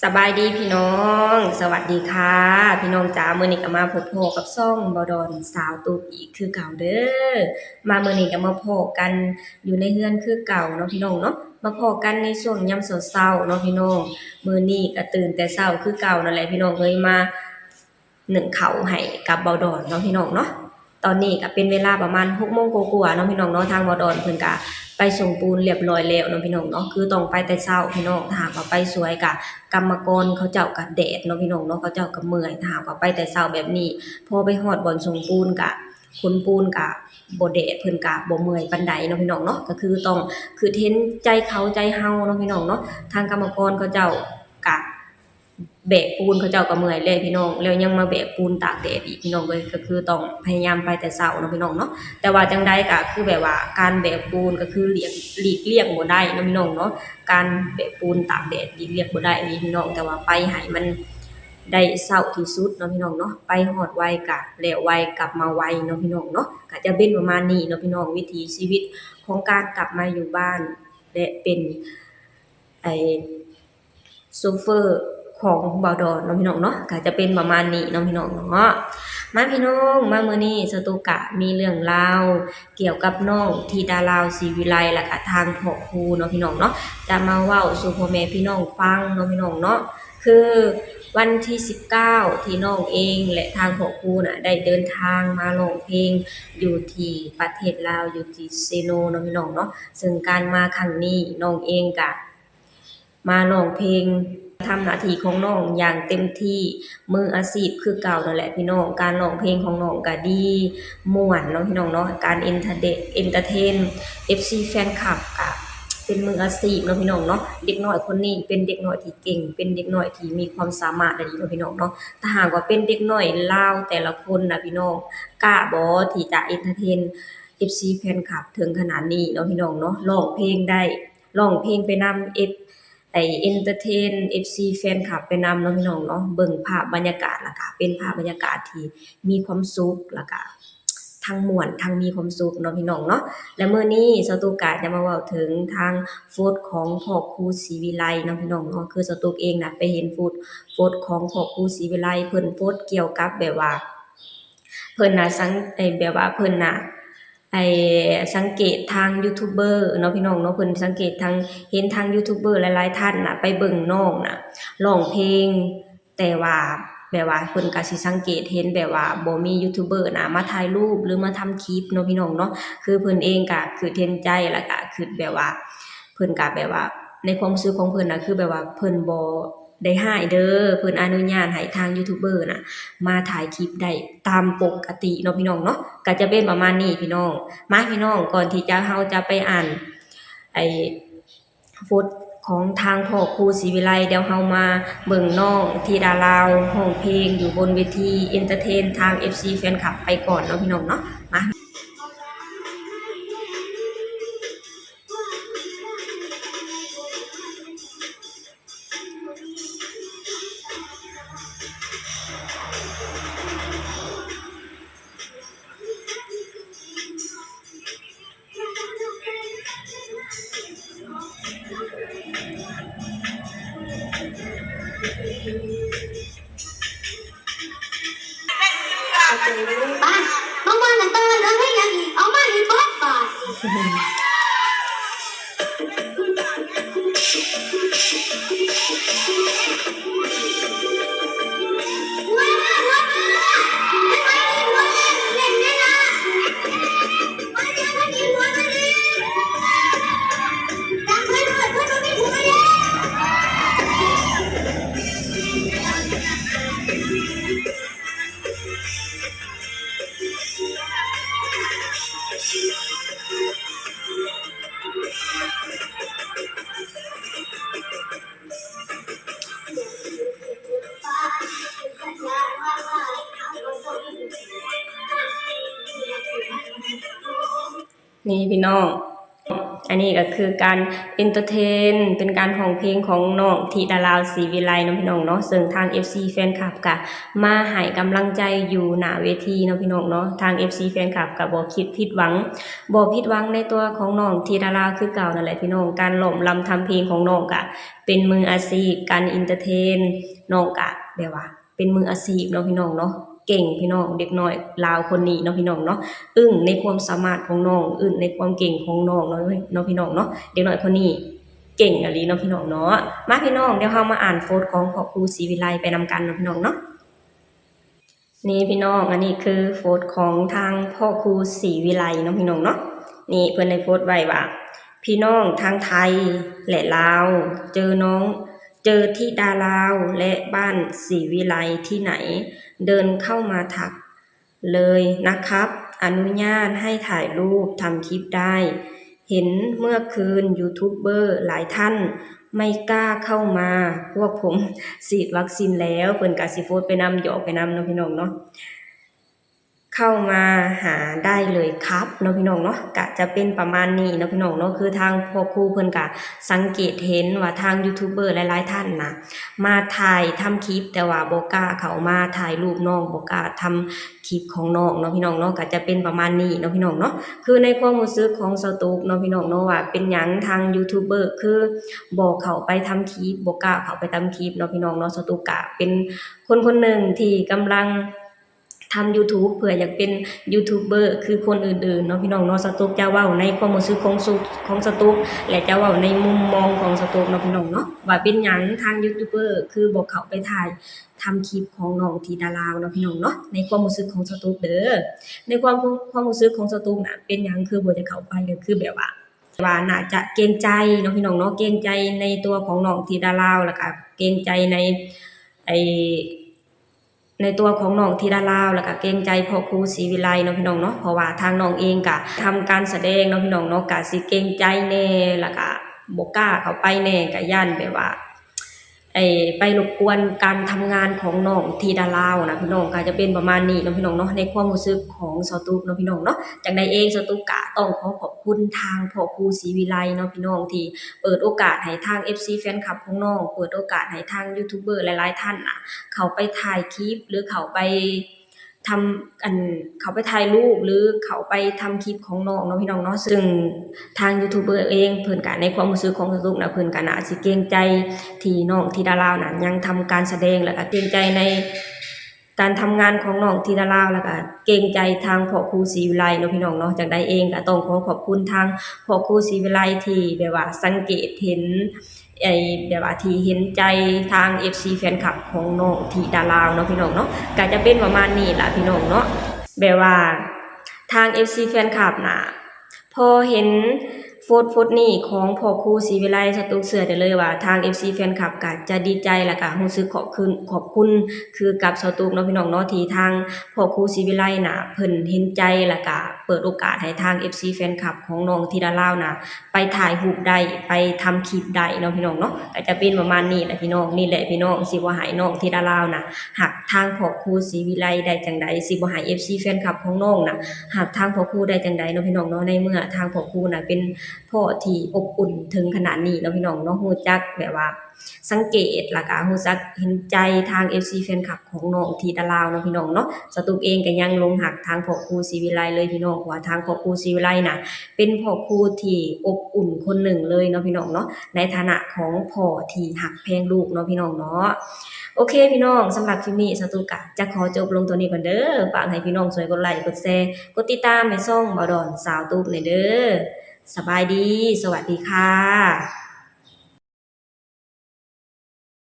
ສະບາຍດີພີ່ນ້ອງ ສະຫວັດດີຄ່ະພີ່ນ້ອງຈ໋າ. ມື້ນີ້ກໍມາພົບພໍ້ກັບຊ່ອງເບົາດອນສາວຕູບອີກຄືເກົ່າເດີ້. ມາມື້ນີ້ກໍມາພໍ້ກັນຢູ່ໃນເຮືອນຄືເກົ່າເນາະພີ່ນ້ອງເນາະ, ມາພໍ້ກັນໃນຊ່ວງຍາມເຊົ້າໆເນາະພີ່ນ້ອງ. ມື້ນີ້ກໍຕື່ນແຕ່ເຊົ້າຄືເກົ່ານັ້ນແຫຼະພີ່ນ້ອງເອີຍ ມາ ໜຶ້ງເຂົ້າໃຫ້ກັບເບົາດອນເນາະພີ່ນ້ອງເນາະ. ຕອນນີ້ກໍເປັນເວລາປະມານຫົກໂມງກວ່າໆເນາະພີ່ນ້ອງເນາະ. ທາງເບົາດອນເພິ່ນກໍໄປສົ່ງປູນລຽບຮ້ອຍແລ້ວເນາະພີ່ນ້ອງເນາະ. ຄືຕ້ອງໄປແຕ່ເຊົ້າພີ່ນ້ອງ, ຖ້າຫາກວ່າໄປສວຍກະກຳມະກອນເຂົາເຈົ້າກະແດດເນາະພີ່ນ້ອງເນາະ, ເຂົາເຈົ້າກະເມື່ອຍ. ຖ້າຫາກວ່າໄປແຕ່ເຊົ້າແບບນີ້ ພໍໄປຮອດບ່ອນສົ່ງປູນກະ ຂົນປູນກະບໍ່ແດດ ເພິ່ນກະບໍ່ເມື່ອຍປານໃດເນາະພີ່ນ້ອງເນາະ. ກໍຄືຕ້ອງຄຶດເຫັນໃຈເຂົາໃຈເຮົາເນາະພີ່ນ້ອງເນາະ. ທາງກຳມະກອນເຂົາເຈົ້າກະ ແບກປູນເຂົາເຈົ້າກໍເມື່ອຍແລ້ວພີ່ນ້ອງ, ແລ້ວຍັງມາແບກປູນຕາກແດດອີກພີ່ນ້ອງເອີຍ. ກໍຄືຕ້ອງພະຍາຍາມໄປແຕ່ເຊົ້າເນາະພີ່ນ້ອງເນາະ. ແຕ່ວ່າຈັ່ງໃດກໍຄືແບບວ່າການແບກປູນກໍຄືຫຼຽກ ຫຼີກລ່ຽງບໍ່ໄດ້ເນາະພີ່ນ້ອງເນາະ, ການແບກປູນຕາກແດດຫຼີກລ່ຽງບໍ່ໄດ້ອີ່ຫຼີພີ່ນ້ອງ. ແຕ່ວ່າໄປໃຫ້ມັນໄດ້ເຊົ້າທີ່ສຸດເນາະພີ່ນ້ອງເນາະ, ໄປຮອດໄວກໍແລ້ວໄວ ກັບມາໄວເນາະພີ່ນ້ອງເນາະ. ກໍຈະເປັນປະມານນີ້ເນາະພີ່ນ້ອງ, ວິຖີຊີວິດຂອງການກັບມາຢູ່ບ້ານ ແລະ ເປັນ ໄອ້ ໂຊເຟີຂອງບ່າວດອນເນາະພີ່ນ້ອງເນາະ, ກໍຈະເປັນປະມານນີ້ເນາະພີ່ນ້ອງເນາະ. ມາພີ່ນ້ອງ ມາມື້ນີ້ສະຕຸກະມີເລື່ອງລາວກ່ຽວກັບນ້ອງທິດາລາວ ສີວິໄລ ແລ້ວກະທາງພໍ່ຄູເນາະພີ່ນ້ອງເນາະ, ຈະມາເວົ້າສູ່ພໍ່ແມ່ພີ່ນ້ອງຟັງເນາະພີ່ນ້ອງເນາະ. ຄືວັນທີສິບເກົ້າ ທີ່ນ້ອງເອງ ແລະ ທາງພໍ່ຄູນະ ໄດ້ເດີນທາງມາຮ້ອງເພງຢູ່ທີ່ປະເທດລາວ ຢູ່ທີ່ເຊໂນເນາະພີ່ນ້ອງເນາະ. ເຊິ່ງການມາຄັ້ງນີ້ ນ້ອງເອງກະ ມາຮ້ອງເພງ ທຳໜ້າທີ່ຂອງນ້ອງຢ່າງເຕັມທີ່ ມືອາຊີບຄືເກົ່ານັ້ນແຫຼະພີ່ນ້ອງ. ການຮ້ອງເພງຂອງນ້ອງກະດີ ມ່ວນເນາະພີ່ນ້ອງເນາະ, ການເອັນເຕີເທນ ເອັນເຕີເທນ ເອັຟຊີ ແຟນຄລັບກະເປັນມືອາຊີບເນາະພີ່ນ້ອງເນາະ. ເດັກນ້ອຍຄົນນີ້ເປັນເດັກນ້ອຍທີ່ເກັ່ງ ເປັນເດັກນ້ອຍທີ່ມີຄວາມສາມາດອີ່ຫຼີເນາະພີ່ນ້ອງເນາະ. ຖ້າຫາກວ່າເປັນເດັກນ້ອຍລາວແຕ່ລະຄົນນະພີ່ນ້ອງ ກ້າບໍ່ທີ່ຈະເອັນເຕີເທນ ເອັຟຊີ ແຟນຄລັບເຖິງຂະໜາດນີ້ເນາະພີ່ນ້ອງເນາະ. ຮ້ອງເພງໄດ້ ຮ້ອງເພງໄປນຳ ເອັຟ ໄອ້ ເອັນເຕີເທນ ເອັຟຊີ ແຟນຄລັບໄປນຳເນາະພີ່ນ້ອງເນາະ. ເບິ່ງພາບບັນຍາກາດ ແລ້ວກະເປັນພາບບັນຍາກາດທີ່ມີຄວາມສຸກ ແລ້ວກະທັງມ່ວນທັງມີຄວາມສຸກເນາະພີ່ນ້ອງເນາະ. ແລະ ມື້ນີ້ສາວຕຸກກະຈະມາເວົ້າເຖິງທາງໂພສຂອງພໍ່ຄູ ສີວິໄລ ເນາະພີ່ນ້ອງເນາະ. ຄືສາວຕຸກເອງນະ ໄປເຫັນໂພສ ໂພສຂອງພໍ່ຄູ ສີວິໄລ ເພິ່ນໂພສກ່ຽວກັບແບບວ່າ ເພິ່ນນະສັງ ເອີ ແບບວ່າເພິ່ນນະ ໄອ້ ສັງເກດທາງຢູທູບເບີເນາະພີ່ນ້ອງເນາະ, ເພິ່ນສັງເກດທາງ ເຫັນທາງຢູທູບເບີຫຼາຍໆທ່ານນະ ໄປເບິ່ງນ້ອງນະຮ້ອງເພງ, ແຕ່ວ່າແບບວ່າເພິ່ນກະຊິສັງເກດເຫັນແບບວ່າບໍ່ມີຢູທູບເບີນະມາຖ່າຍຮູບ ຫຼື ມາທຳຄລິບເນາະພີ່ນ້ອງເນາະ. ຄືເພິ່ນເອງກະຄຶດເຫັນໃຈ ແລ້ວກະຄຶດແບບວ່າ ເພິ່ນກະແບບວ່າ ໃນຄວາມຮູ້ສຶກຂອງເພິ່ນນະ ຄືແບບວ່າເພິ່ນບໍ່ ໄດ້ຮ້າຍເດີ້ ເພິ່ນອະນຸຍາດໃຫ້ທາງຢູທູບເບີນະມາຖ່າຍຄລິບໄດ້ຕາມປົກກະຕິເນາະພີ່ນ້ອງເນາະ. ກະຈະເປັນປະມານນີ້ພີ່ນ້ອງ. ມາພີ່ນ້ອງ ກ່ອນທີ່ຈະ ເຮົາຈະໄປອ່ານໄອ້ໂພສຂອງທາງພໍ່ຄູ ສີວິໄລ ດຽວເຮົາມາເບິ່ງນ້ອງທິດາລາວຮ້ອງເພງຢູ່ບົນເວທີເອັນເຕີເທນທາງເອັຟຊີແຟນຄລັບໄປກ່ອນເນາະພີ່ນ້ອງເນາະ. ມາ. ໄປ ມາມ່ວນກັນຕໍ່ ເລື່ອງເຮັດຫຍັງອີກ ເອົາມາໃຫ້ເບິດບາດ. ອັນນີ້ກໍຄືການເອັນເຕີເທນ ເປັນການຮ້ອງເພງຂອງນ້ອງທິດາລາວ ສີວິໄລເນາະ ພີ່ນ້ອງເນາະ, ເຊິ່ງທາງເອັຟຊີແຟນຄລັບກະມາໃຫ້ກຳລັງໃຈຢູ່ໜ້າເວທີເນາະ ພີ່ນ້ອງເນາະ. ທາງເອັຟຊີແຟນຄລັບກະບໍ່ຄິດຜິດຫວັງ ບໍ່ຜິດຫວັງໃນຕົວຂອງນ້ອງທິດາລາວຄືເກົ່ານັ້ນແຫຼະ ພີ່ນ້ອງ. ການຮ້ອງລຳທຳເພງຂອງນ້ອງກະເປັນມືອາຊີບ, ການເອັນເຕີເທນນ້ອງກະແບບວ່າ ເປັນມືອາຊີບເນາະ ພີ່ນ້ອງເນາະ, ເກັ່ງ ພີ່ນ້ອງ. ເດັກນ້ອຍລາວຄົນນີ້ເນາະ ພີ່ນ້ອງເນາະ ອຶ້ງໃນຄວາມສາມາດຂອງນ້ອງ, ອຶ້ງໃນຄວາມເກັ່ງຂອງນ້ອງເນາະ ເນາະ ພີ່ນ້ອງເນາະ. ເດັກນ້ອຍຄົນນີ້ເກັ່ງອີ່ຫຼີເນາະ ພີ່ນ້ອງເນາະ. ມາ ພີ່ນ້ອງ, ດຽວເຮົາມາອ່ານໂພສຂອງພໍ່ຄູສີວິໄລໄປນຳກັນເນາະ ພີ່ນ້ອງເນາະ. ນີ້ ພີ່ນ້ອງ, ອັນນີ້ຄືໂພສຂອງທາງພໍ່ຄູສີວິໄລເນາະ ພີ່ນ້ອງເນາະ. ນີ້ເພິ່ນໄດ້ໂພສໄວ້ວ່າ ພີ່ນ້ອງທັງໄທ ແລະ ລາວ ເຈີນ້ອງ ເຈີທິດາລາວ ແລະ ບ້ານສີວິໄລທີ່ໄໝ ເດີນເຂົ້າມາທັກເລີຍນະຄັບ ອະນຸຍາດໃຫ້ຖ່າຍຮູບທຳຄລິບໄດ້ ເຫັນເມື່ອຄືນຢູທູບເບີຫຼາຍທ່ານໄມ່ກ້າເຂົ້າມາ ພວກຜົມສີດວັກຊີນແລ້ວ. ເພິ່ນກະຊິໂພສໄປນຳ ຢອກໄປນຳເນາະ ພີ່ນ້ອງເນາະ. ເຂົ້າມາຫາໄດ້ເລີຍຄັບເນາະ ພີ່ນ້ອງເນາະ. ກະຈະເປັນປະມານນີ້ເນາະ ພີ່ນ້ອງເນາະ. ຄືທາງພໍ່ຄູເພິ່ນກະສັງເກດເຫັນວ່າທາງຢູທູບເບີຫຼາຍໆທ່ານນະ ມາຖ່າຍທຳຄລິບ ແຕ່ວ່າບໍ່ກ້າເຂົ້າມາຖ່າຍຮູບນ້ອງ ບໍ່ກ້າທຳຄລິບຂອງນ້ອງເນາະ ພີ່ນ້ອງເນາະ. ກະຈະເປັນປະມານນີ້ເນາະ ພີ່ນ້ອງເນາະ. ຄືໃນຄວາມຮູ້ສຶກຂອງສາວຕຸກເນາະ ພີ່ນ້ອງເນາະ ວ່າເປັນຫຍັງທາງຢູທູບເບີຄືບໍ່ເຂົ້າໄປທຳຄລິບ ບໍ່ກ້າເຂົ້າໄປທຳຄລິບເນາະ ພີ່ນ້ອງເນາະ. ສາວຕຸກກະເປັນຄົນຄົນໜຶ່ງທີ່ກຳລັງ ທຳຢູທູບເພື່ອຢາກເປັນຢູທູບເບີຄືຄົນອື່ນໆເນາະ ພີ່ນ້ອງເນາະ. ສາວຕຸກຈະເວົ້າໃນຄວາມຮູ້ສຶກຂອງ ຂອງສາວຕຸກ ແລະ ຈະເວົ້າໃນມຸມມອງຂອງສາວຕຸກເນາະ ພີ່ນ້ອງເນາະ ວ່າເປັນຫຍັງທາງຢູທູບເບີຄືບໍ່ເຂົ້າໄປຖ່າຍທຳຄລິບຂອງນ້ອງທິດາລາວເນາະ ພີ່ນ້ອງເນາະ. ໃນຄວາມຮູ້ສຶກຂອງສາວຕຸກເດີ ໃນຄວາມ ຄວາມຮູ້ສຶກຂອງສາວຕຸກນະ ເປັນຫຍັງຄືບໍ່ຢາກເຂົ້າໄປ ກໍຄືແບບວ່າ ວ່າໜ້າຈະເກງໃຈເນາະ ພີ່ນ້ອງເນາະ, ເກງໃຈໃນຕົວຂອງນ້ອງທິດາລາວ ແລ້ວກະເກງໃຈໃນ ໄອ້ ໃນຕົວຂອງນ້ອງທິດາລາວ ແລ້ວກະເກງໃຈພໍ່ຄູສີວິໄລເນາະ ພີ່ນ້ອງເນາະ. ເພາະວ່າທາງນ້ອງເອງກະທຳການສະແດງເນາະ ພີ່ນ້ອງເນາະ, ກະຊິເກງໃຈແດ່ ແລ້ວກະບໍ່ກ້າເຂົ້າໄປແດ່ ກະຢ້ານແບບວ່າ ໄອ້ ໄປລົບກວນການທຳງານຂອງນ້ອງທິດາລາວນະ ພີ່ນ້ອງ. ກະຈະເປັນປະມານນີ້ເນາະ ພີ່ນ້ອງເນາະ ໃນຄວາມຮູ້ສຶກຂອງສາວຕຸກເນາະ ພີ່ນ້ອງເນາະ. ຈັ່ງໃດເອງ ສາວຕຸກກະຕ້ອງຂໍຂອບຄຸນທາງພໍ່ຄູສີວິໄລເນາະ ພີ່ນ້ອງ ທີ່ເປີດໂອກາດໃຫ້ທາງເອັຟຊີແຟນຄລັບຂອງນ້ອງ ເປີດໂອກາດໃຫ້ທາງຢູທູບເບີຫຼາຍໆທ່ານນະ ເຂົ້າໄປຖ່າຍຄລິບ ຫຼື ເຂົ້າໄປ ທຳ ອັນ ເຂົ້າໄປຖ່າຍຮູບ ຫຼື ເຂົ້າໄປທຳຄລິບຂອງນ້ອງເນາະ ພີ່ນ້ອງເນາະ. ເຊິ່ງທາງຢູທູບເບີເອງ ເພິ່ນກະ ໃນຄວາມຮູ້ສຶກຂອງສາວຕຸກນະ ເພິ່ນກະໜ້າຊິເກງໃຈທີ່ນ້ອງທິດາລາວນະ ຍັງທຳການສະແດງ ແລ້ວກະເກງໃຈໃນການທຳງານຂອງນ້ອງທິດາລາວ ແລ້ວກະເກງໃຈທາງພໍ່ຄູສີວິໄລເນາະ ພີ່ນ້ອງເນາະ. ຈັ່ງໃດເອງກະຕ້ອງຂໍຂອບຄຸນທາງພໍ່ຄູສີວິໄລທີ່ແບບວ່າສັງເກດເຫັນ ໄອ້ ແບບວ່າທີ່ເຫັນໃຈທາງເອັຟຊີແຟນຄລັບຂອງນ້ອງທິດາລາວເນາະ ພີ່ນ້ອງເນາະ. ກະຈະເປັນປະມານນີ້ລະ ພີ່ນ້ອງເນາະ, ແບບວ່າທາງເອັຟຊີແຟນຄລັບນະ ພໍເຫັນໂພສ ໂພສນີ້ຂອງພໍ່ຄູສີວິໄລ ສາວຕຸກເຊື່ອໄດ້ເລີຍວ່າທາງເອັຟຊີແຟນຄລັບກະຈະດີໃຈ ແລ້ວກະຮູ້ສຶກຂອບຄຸນ ຂອບຄຸນຄືກັບສາວຕຸກເນາະ ພີ່ນ້ອງເນາະ ທີ່ທາງພໍ່ຄູສີວິໄລນະ ເພິ່ນເຫັນໃຈ ແລ້ວກະເປີດໂອກາດໃຫ້ທາງເອັຟຊີແຟນຄລັບຂອງນ້ອງທິດາລາວນະ ໄປຖ່າຍຮູບໄດ້ ໄປທຳຄລິບໄດ້ເນາະ ພີ່ນ້ອງເນາະ. ກະຈະເປັນປະມານນີ້ແຫຼະ ພີ່ນ້ອງ. ນີ້ແຫຼະ ພີ່ນ້ອງ, ຊິບໍ່ໃຫ້ນ້ອງທິດາລາວນະ ຮັກທາງພໍ່ຄູສີວິໄລໄດ້ຈັ່ງໃດ? ຊິບໍ່ໃຫ້ເອັຟຊີແຟນຄລັບຂອງນ້ອງນະ ຮັກທາງພໍ່ຄູໄດ້ຈັ່ງໃດເນາະ ພີ່ນ້ອງເນາະ? ໃນເມື່ອທາງພໍ່ຄູນະ ເປັນພໍ່ທີ່ອົບອຸ່ນເຖິງຂະໜາດນີ້ເນາະ ພີ່ນ້ອງເນາະ, ຮູ້ຈັກແບບວ່າ ສັງເກດ ແລ້ວກະຮູ້ຈັກເຫັນໃຈທາງເອັຟຊີແຟນຄລັບຂອງນ້ອງທິດາລາວເນາະ ພີ່ນ້ອງເນາະ. ສາວຕຸກເອງກະຍັງຫຼົງຮັກທາງພໍ່ຄູສີວິໄລເລີຍ ພີ່ນ້ອງ, ເພາະວ່າທາງພໍ່ຄູສີວິໄລນະ ເປັນພໍ່ຄູທີ່ອົບອຸ່ນຄົນໜຶ່ງເລີຍເນາະ ພີ່ນ້ອງເນາະ, ໃນຖານະຂອງພໍ່ທີ່ຮັກແພງລູກເນາະ ພີ່ນ້ອງເນາະ. ໂອເຄ ພີ່ນ້ອງ, ສຳລັບຄລິບນີ້ ສາວຕຸກກະຈະຂໍຈົບລົງເທົ່ານີ້ກ່ອນເດີ. ຝາກໃຫ້ພີ່ນ້ອງຊ່ວຍກົດໄລ ກົດແຊ ກົດຕິດຕາມໃຫ້ຊ່ອງບ່າວດອນສາວຕຸກແດ່ເດີ. ສະບາຍດີ, ສະຫວັດດີຄ່ະ.